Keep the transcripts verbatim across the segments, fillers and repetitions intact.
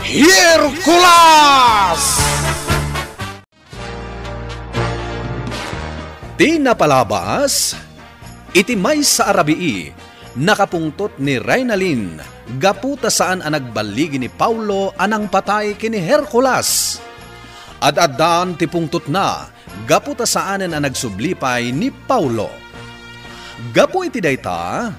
Hercules! Ti napalabas, iti maysa a rabii, nakapungtot ni Reynalyn gapu ta saan a nagballigi ni Paulo a nangpatay ken ni Hercules. Ad-addaan ti pungtotna gapu ta saanen a nagsubli pay ni Paulo. Gapu iti dayta,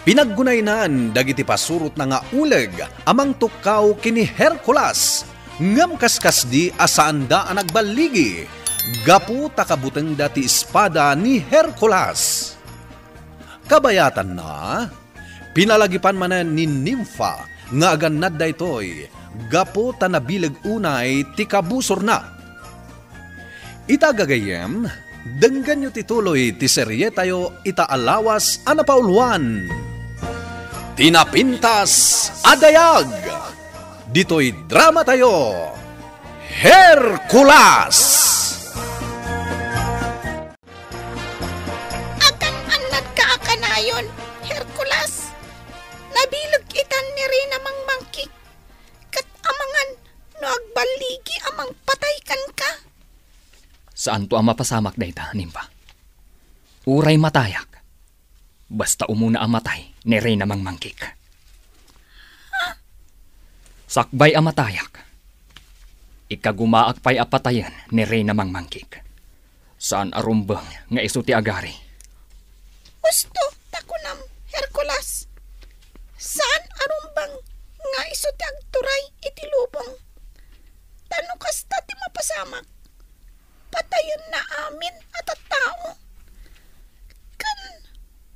pinaggunaynan dagiti pasurotna nga uleg a mangtukkaw ken ni Hercules, ngem kaskasdi a saanda a nagballigi gapu ta kabutengda ti espada ni Hercules. Kabayatanna, pinalagipan manen ni Nimfa nga agannad daytoy gapu ta nabileg unay ti kabusorna. Ita gagayyem, denggenyo ti tuloy ti serietayo ita a lawas a napauluan, Ti Napintas a Dayag, ditoy dramatayo, Hercules! Agan-annadka a kanayon, Hercules. Nabileg itan ni Reyna Mangmangkik, ket amangan no agballigi a mangpatay kenka. Saanto a mapasamak dayta, Nimfa. Uray matayak, basta umuna a matay ni Reyna Mangmangkik. Sakbay a matayak, ikagumaak pay a patayen ni Reyna Mangmangkik. Saan a rumbeng nga isu ti agari. Husto ta kunam, Hercules. Saan a rumbeng nga isu ti agturay iti lubong. Ta no kasta ti mapasamak, patayenna amin a tattao. Ken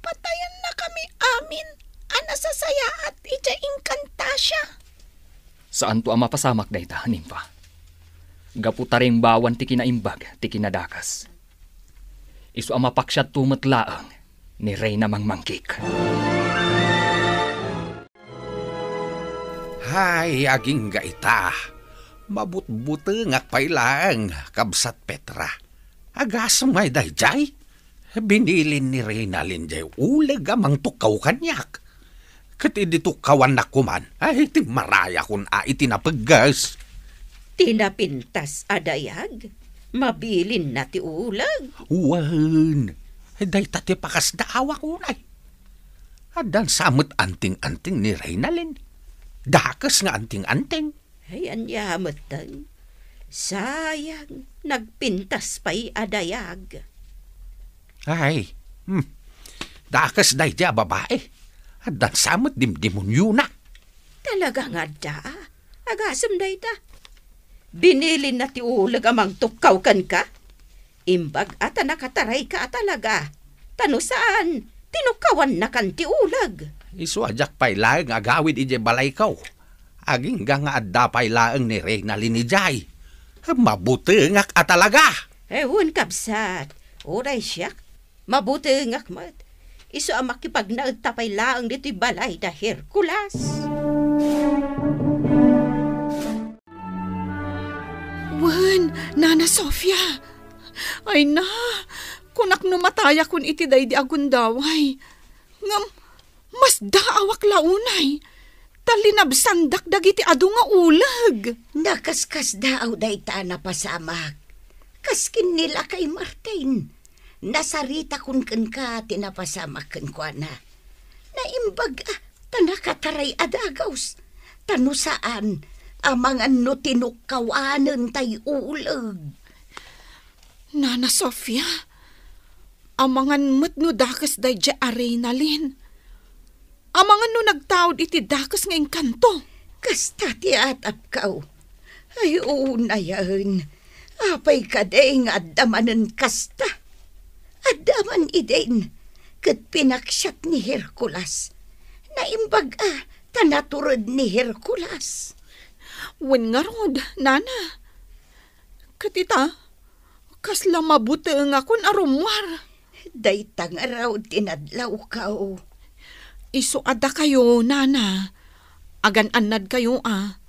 patayennakami amin a nasasayaat idiay Encantasia. Saanto a mapasamak dayta, Nimfa. Gapu ta rimbawan ti kinaimbag ti kinadakes. Isu a mapaksiatto met laeng ni Reyna Mangmangkik. Hay, agingga ita. Mabutbutengak pay laeng, Kabsat Petra. Agasem ngay daydiay? Binilin ni Reynalyn diay uleg a mangtukkaw kaniak. Ket idi tukkawannak koman, ay, timmarayakon a iti napegges. Ti napintas a dayag, mabilinna ti uleg. Wen, dayta ti pakasdaawak unay. Addan sa met anting-anting ni Reynalyn. Dakes nga anting-anting. Ay, ania metten? Sayang, nagpintas pay a dayag. Ay, hmm. Dakes daydiay a babai. Addan sa met dimdimoniona. Talaga nga adda, a. Agasem dayta. Binilinna ti uleg a mangtukkaw kenka. Imbag a ta nakatarayka a talaga. Ta no saan, tinukkawannakan ti uleg. Isu a diak pay laeng agawid idiay balayko. Agingga nga adda pay laeng ni Reynalyn idiay. Mabutengak a talaga. Ewan, kabsat. Uray siak, mabutengak met. Isu a makipagnaedta pay laeng ditoy balay da Hercules. Wen, Nana Sofia. Ay na, kunak no matayakon iti daydi a gundaway. Ngem, masdaawak la unay, ta linabsandak dagiti adu nga uleg. Nakaskasdaaw dayta a napasamak. Kas ken ni lakay Martin, nasaritakon kenka ti napasamak kenkuana. Naimbag a ta nakataray a dagus, ta no saan, amangan no tinukkawanen tay uleg. Nana Sofia, amangan met no dakes daydiay a Reynalyn. Amangan no nagtaud iti dakes nga engkanto. Kasta ti atapko. Ay, unayen. Apay kadi nga adda manen kasta? Adda man idin, ket pinaksiat ni Hercules. Naimbag a ta natured ni Hercules. Wen ngarud, Nana. Ket ita, kasla mabutengakon a rummuar. Dayta ngarud ti nadlawko. Isu a dakayo, Nana. Agan-annadkayo a.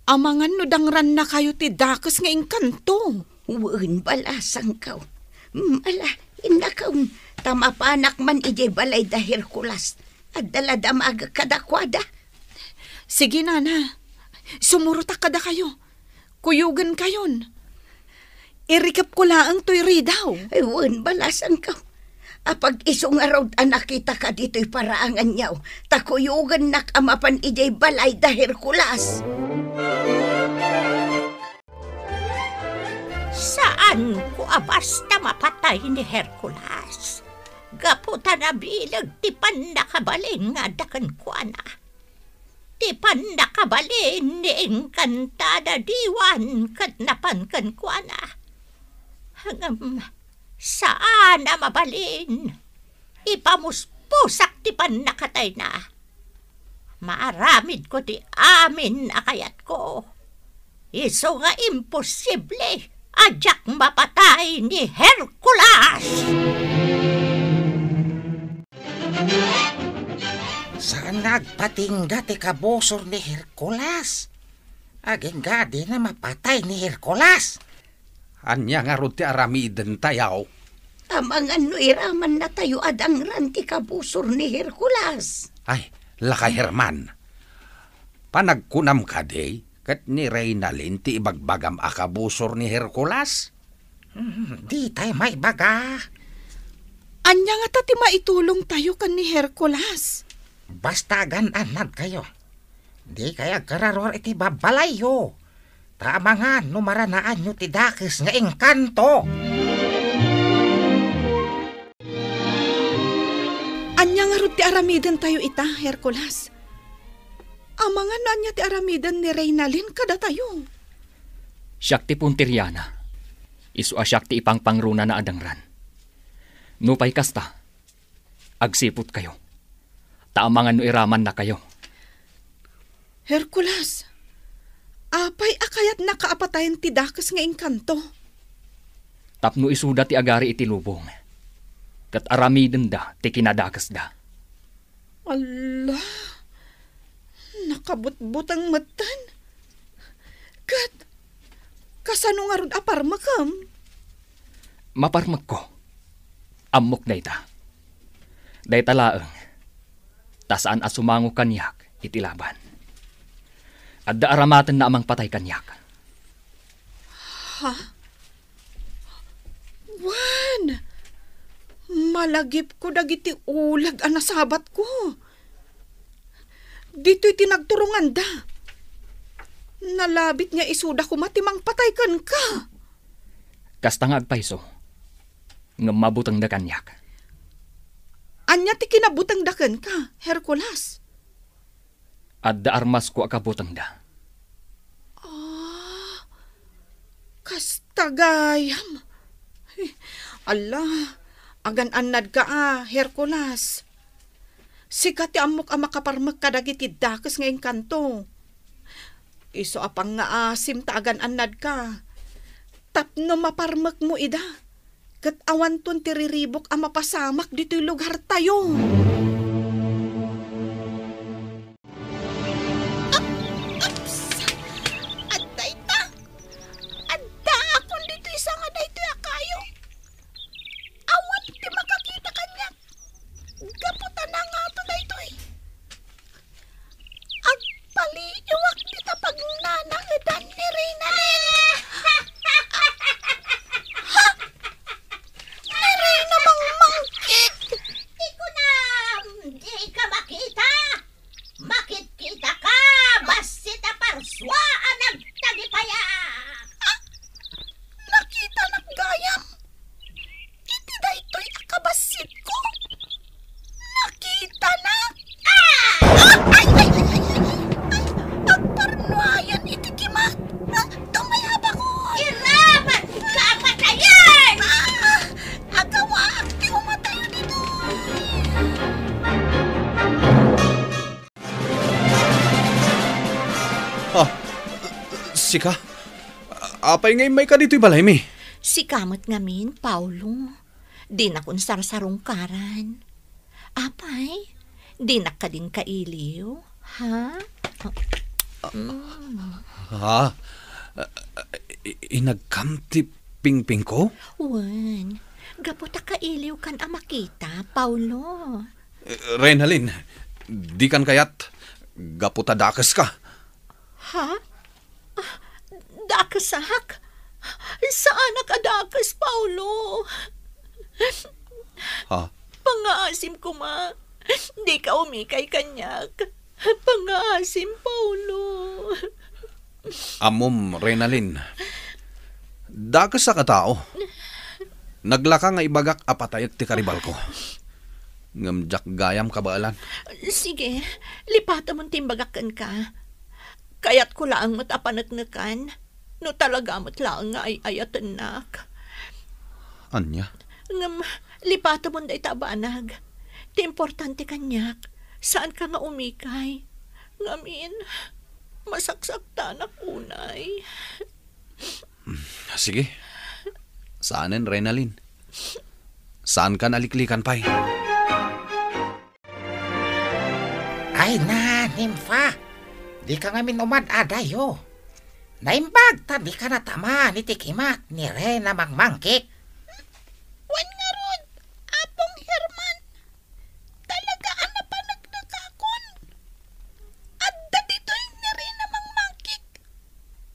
Amangan no dangrannakayo ti dakes nga engkanto. Wen, balasangko. Mm, ala, innakon, ta mapanak man idiay balay da Hercules. Adda la damagek kadakuada. Sige, Nana. Sumurotak kadakayo. Kuyogenkayon. Irikepko laeng toy ridaw. Ay, wen, balasanko. Apag isu ngarud a nakitaka ditoy paraanganyo, ta kuyogennak a mapan idiay balay da Hercules. Saanko a basta mapatay ni Hercules. Gapu ta nabileg ti pannakabalin nga adda kenkuana. Ti pannakabalin ni Encantada Diwan ket napan kenkuana. Ngem saan a mabalin. Ipamuspusak ti pannakatayna. Maaramidko ti amin a kayatko. Isu nga imposible a diak mapatay ni Hercules! Saan nga agpatingga ti kabusor ni Hercules? Agingga a dina mapatay ni Hercules. Ania ngarud ti aramidentayo? Amangan no iramannatayo a dangran ti kabusor ni Hercules. Ay, lakay Herman. Panagkunam kadi, ket ni Reynalyn ti ibagbagam a kabusor ni Hercules? Hmm, ditay maibaga. Ania ngata ti maitulongtayo ken ni Hercules? Basta agan-annadkayo. Dikay agkararua iti babbalayyo. Ta amangan no maranaanyo ti dakes nga engkanto. Ania ngarud ti aramidentayo ita, Hercules? Amangan no ania ti aramiden ni Reynalyn kadatayo. Siak ti punteriana. Isu a siak ti ipangpangronana a dangran. Nupay kasta, agsiputkayo. Ta amangan no iramannakayo. Hercules, apay a kayatnaka a patayen ti dakes nga engkanto? Tapno isuda ti agari iti lubong, ket aramidenda ti kinadakesda. Alla, nakabutbuteng metten. Ket kasano ngarud a parmekem? Maparmekko. Ammok dayta. Dayta laeng, ta saan a sumango kaniak iti laban. Adda aramatenna a mangpatay kaniak. Ha? Wen, malagipko dagiti uleg a nasabatko. Ditoy ti nagturonganda. Nalabit nga isuda koma ti mangpatay kenka. Kasta nga agpayso, ngem mabutengda kaniak. Ania ti kinabutengda kenka, Hercules? Adda armasko a kabutengda. Ah, kasta gayam. Ay, alla, agan-annadka a, Hercules. Sika ti ammok a makaparmek kadagiti dakes nga engkanto. Isu a pangngaasim ta agan-annadka. Tapno maparmekmo ida, ket awanton ti riribuk a mapasamak ditoy lugartayo. Ap-, aps! Adda ita! Addaakon ditoy sanga daytoy a kayo! Awan ti makakita kaniak! Gapu ta nangato daytoy! Agpaliiwak dita pagnanaedan ni Reynalyn! Ha? Ni Reyna Mangmangkit! Ti kunam, dika makita! Makitkitaka, bassit a parsua a nagtagipayak! Ah, nakitanak gayam iti daytoy a kabassitko. Nakitanak. Ah! Ah, ay, ay, ay, ay, ay. Agparnuayan iti kimak. Ah, tumayabakon. Iraman ka patayen! Ah, agawaak ti umatayo ditoy. Ah, sika? Apay nga immayka ditoy balaymi? Sika met ngamin, Paulo. Dinakon sarsarungkaran. Apay, dinak kadin kailiw, ha? Mm. Ha? I-, inagkam ti pingpingko? Wen, gapu ta kailiwkan a makita, Paulo. Eh, Reynalyn, dikan kayat, gapu ta dakeska. Ha? Ah, dakesak? Saanak a dakes, Paolo. Ha? Pangngaasim koma. Dika umikay kaniak. Pangngaasim, Paolo. Ammom, Renalyn. Dakesak a tao. Naglaka nga ibagak a patayek ti karibalko. Ngem diak gayam kabaelan. Sige, lipatemon ti imbagak kenka. Kayatko laeng met a paneknekan no talaga met laeng nga ay-ayatennak. Ania? Ngem lipatemon dayta a banag. Ti importante kaniak, saanka nga umikay. Ngamin, masaksaktanak unay. Sige. Saanen, Renalyn. Saankan a liklikan pay. Ay na, Nimfa! Dika ngamin umad-adayo. Naimbag ta dika natamaan iti kimat ni Reyna Mangmangkik. Wen ngarud, Apong Herman, talaga a napaneknekakon. Adda ditoy ni Reyna Mangmangkik,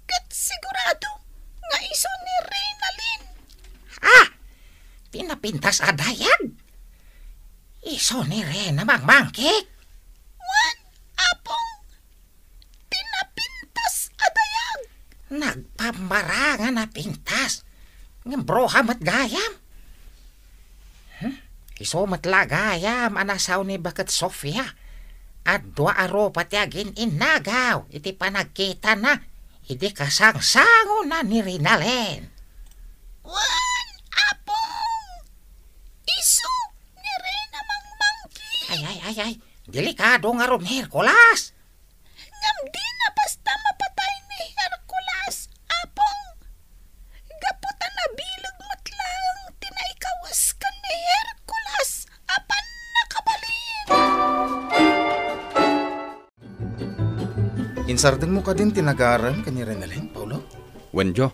ket sigurado nga isu ni Reynalyn. Ah! Ti napintas a dayag? Isu ni Reyna Mangmangkik? Wen, Apong, ti napintas a dayag. Nagpammara nga napintas. Ngem bruha met gayam. Hmm? Isu met la gayam a nasao ni Baket Sofia. Adua a rupa ti agin-innagaw iti panagkitana idi kasangsangona ni Reynalyn. Wen, Apong! Isu ni Reyna Mangmangkik! Ay, ay, ay, ay. Delikado ngarud ni Hercules. Ngem dina basta mapatay ni Hercules, Apong. Gapu ta nabileg met laeng ti naikawes ken ni Hercules a pannakabalin. Insardengmo kadin ti nagarem ken ni Renalyn, Paolo? Wen, Joe.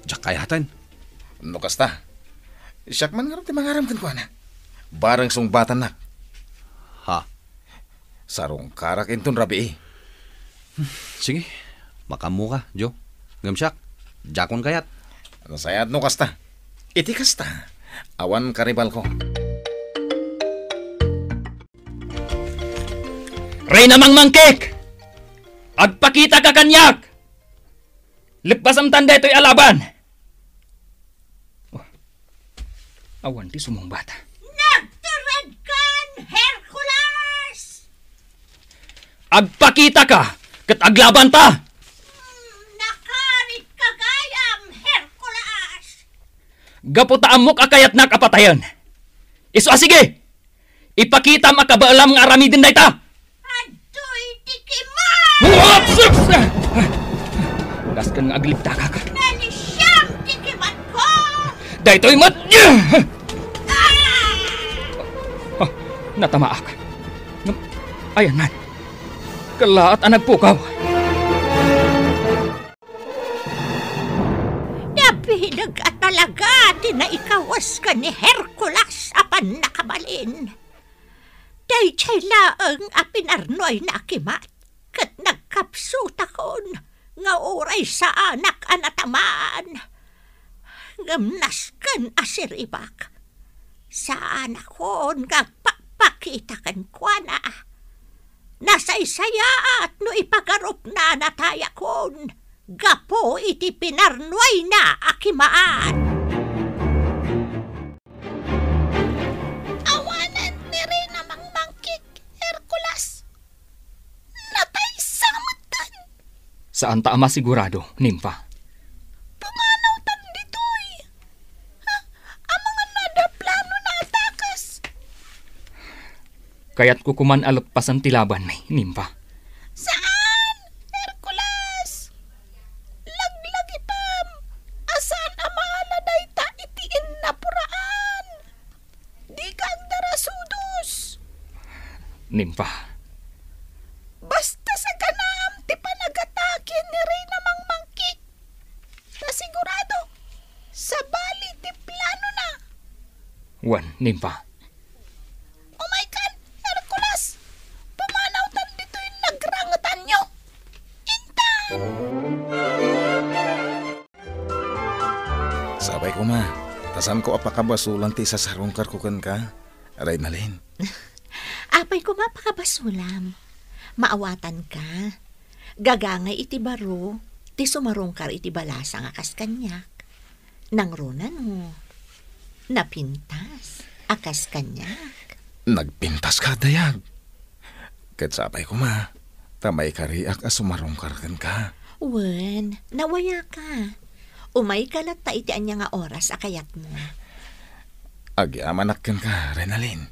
Diak kayaten. No kasta, siak man ngarud ti mangarem kenkuana. Bareng sungbatannak. Ha? Sarungkarak inton rabii. Sige, makaammoka, Joe. Ngem siak, diakon kayat. Nasayaat no kasta. Iti kasta, awan karibalko. Reyna Mangmangkik! Agpakitaka kaniak! Leppasamtan daytoy a laban! Oh, awan ti sumungbat. Nagturedkan, Hercules! Agpakitaka ket aglabanta! Hmm, nakaritka gayam, Hercules! Gapu ta ammok a kayatnak a patayen. Isu a sige! Ipakitam a kabaelam nga aramiden dayta! Adtoy ti kimat! Ups! Dasken nga aglibtakak. Nalisiam ti kimatko! Daytoy met! Ah! Ah, natamaak. Ngem, ayan man. Kellaat a nagpukaw. Nabileg a talaga ti naikawes ken ni Hercules a pannakabalin. Daydiay laeng a pinarnuayna a kimat ket nagkapsutakon nga uray saanak a natamaan. Ngem nasken a siribak, saanakon nga agpakpakita kenkuana. Nasaysayaat no ipagarupna a natayakon gapu iti pinarnuayna a kimaat. Awanen ni Reyna Mangmangkik, Hercules. Natay sa metten. Saanta a masigurado, Nimfa. Pumanawtan ditoy. Ha? Amangan na da planona a dakes. Kayatko koman a leppasan ti labanmi, Nimfa. Saan, Hercules! Laglagipem a saan a maala dayta iti innapuraan. Dika agdarasudos. Nimfa. Basta saganam ti panagataki ni Reyna Mangmangkik. Ta sigurado, sabali ti planona. Wen, Nimfa. Umaykan, Hercules! Pumanawtan ditoy nagrangetanyo. Inta! Sapay koma, ta saanko a pakabasolan ti isasarungkarko kenka, Reynalyn. Apay koma pakabasolam? Maawatanka. Gagangay iti baro ti sumarungkar iti balasa nga kas kaniak. Nangruna no napintas a kas kaniak. Nagpintaska, dayag. Ket sapay koma, ta maikariak a sumarungkar kenka. Wen, nawayaka. Umayka latta iti ania nga oras a kayatmo. Agyamanak kenka, Reynalyn.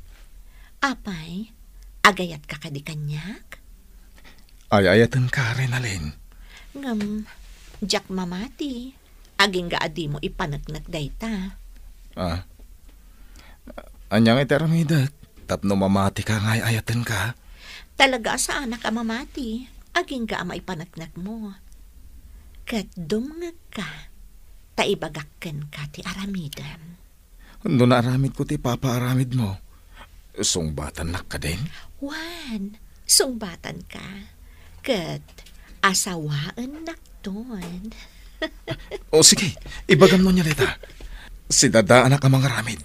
Apay, agayatka kadi kaniak? Ay-ayatenka, Reynalyn. Ngem, diak mamati. Agingga a dimo ipaneknek dayta. Ah. Ania nga iti aramidek tapno mamatika nga ay-ayatenka? Talaga a saanak a mamati, agingga a maipaneknekmo. Ket dumngegka, ta ibagak kenka ti aramidem. No naaramidko ti ipapaaramidmo, sungbatannak kadin? Wen, sungbatanka. Ket asawaennakton. O sige, ibagamno nia dayta. Sidadaanak a mangaramid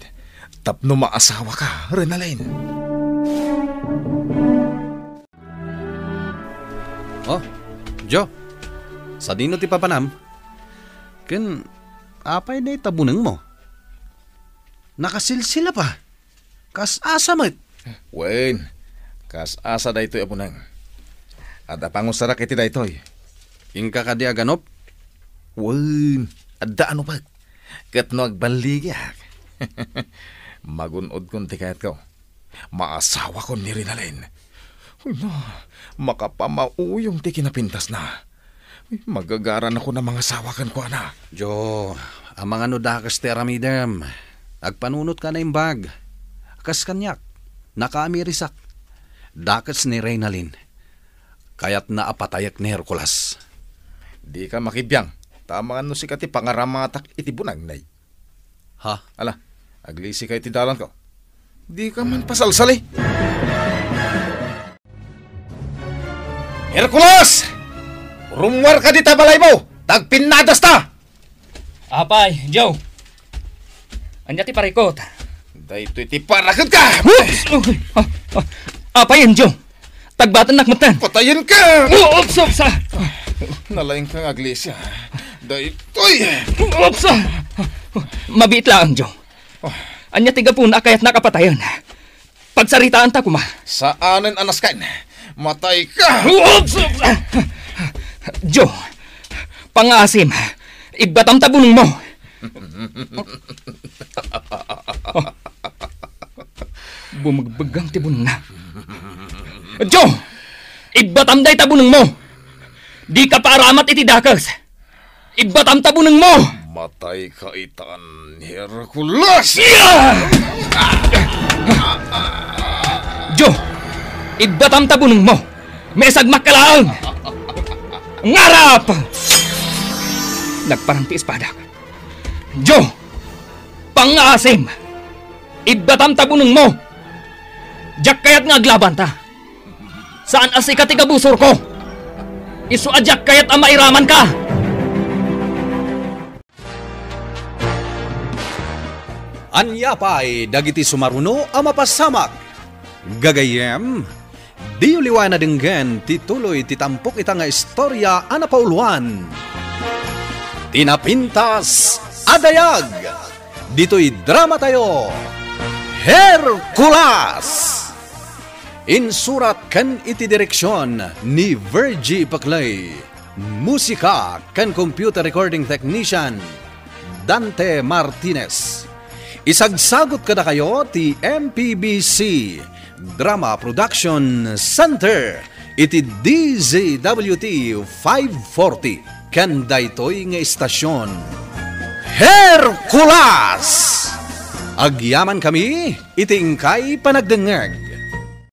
tapno maasawaka, Reynalyn. Oh, Jo, sadino ti papanam? Ken apay dayta bunengmo? Nakasilsila pa. Kas asa met? Wen, kas asa daytoy a buneng. Adda pangusarak iti daytoy. Inka kadi aganup? Wen, adda anupek. Ket no agballigiak, magun-odkon ti kayatko. Maasawakon ni Reynalyn. Wen, makapamauyong ti kinapintasna. Magagaranakon a mangasawa kenkuana. Jo, amangan no dakes ti aramidem. Agpanunotka a naimbag. Kas kaniak, nakaamirisak. Dakes ni Reynalyn. Kayatna a patayek ni Hercules. Dika makibiang, ta amangan no sika ti pangaramatak iti buneng, nay. Ha? Ala, aglisika iti dalanko. Dika man pasalsali. Hercules! Rummuarka dita balaymo! Tagpinnadasta! Apay, Joe. Ania ti parikut? Daytoy ti parakutka! Oops! Uy! Ah, ah, apay, Joe? Tagbatennak metten. Patayenka! Oops, oops, ah. Nalaingka nga aglisia. Daytoy! Oops, ah. Mabiit laeng, Joe. Oh. Ania ti gapuna a kayatnak a patayen? Pagsaritaanta koma. Saanen a nasken. Matayka! Oops, oops, ah. Joe, pangngaasim. Ibbatam ta bunengmo. Bumegbeggang ti bunengna. Joe! Ibbatam dayta bunengmo! Dika paaramat iti dakes! Ibbatam ta bunengmo! Matayka itan, Hercules! Joe! Ibbatam ta bunengmo! Maisagmakka laeng! Ngarap! Nagparang ti espadak. Joe! Pangngaasim! Ibbatam ta bunengmo! Diak kayat nga aglabanta. Saan a sika ti kabusorko. Isu a diak kayat a mairamanka! Ania pay dagiti sumaruno a mapasamak? Gagayyem, diyo liwaen a denggen ti tuloy ti tampok ita nga istorya a napauluan. Ti napintas a dayag. Ditoy dramatayo, Hercules! Insurat ken iti direksion ni Virgie Paclay. Musika ken computer recording technician, Dante Martinez. Isagsagut kadakayo ti M P B C Drama Production Center iti D Z W T five forty ken daytoy nga istasion. Hercules! Agyamankami iti inkay panagdengngeg.